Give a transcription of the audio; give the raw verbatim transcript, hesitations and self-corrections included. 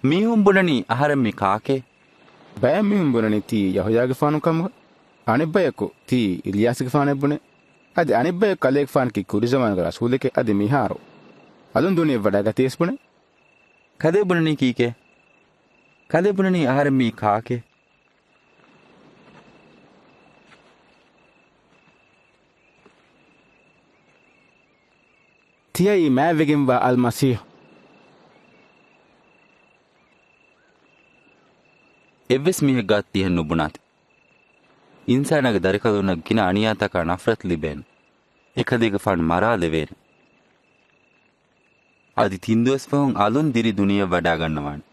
މީހުން ބުނަނީ އަހަރެން މީ ކާކޭ؟ ބައެއް މީހުން ބުނަނީ ތީ ޔަހުޔާގެފާނު ކަމުގަ، އަނެއްބަޔަކު ތީ އިލްޔާސްގެފާނެއް ބުނޭ. އަދި އަނެއްބަޔަކު ކަލޭގެފާނަކީ ކުރި ޒަމާނުގެ ރަސޫލެކޭ. އަދި މިހާރު އަލުން ދުނިޔެ ވަޑައިގަތީވެސް ބުނޭ. ކަލޭ ބުނަނީ ކީކޭ؟ ކަލޭ ބުނަނީ އަހަރެން މީ ކާކޭ؟ ތިޔައީ މާތްވެގެންވާ އަލްމަސީޙު. އެއްވެސް މީހެއްގަ ތިހެން ނުބުނާތި. އިންސާނާގެ ދަރިކަލުންނަށް ގިނަ އަނިޔާތަކާ ނަފްރަތު ލިބޭނެ. އެކަލޭގެފާނު މަރާލެވޭނެ. އަދި ތިން ދުވަސް ފަހުން އަލުން ދިރި ދުނިޔެ ވަޑާގަންނަވާނެ.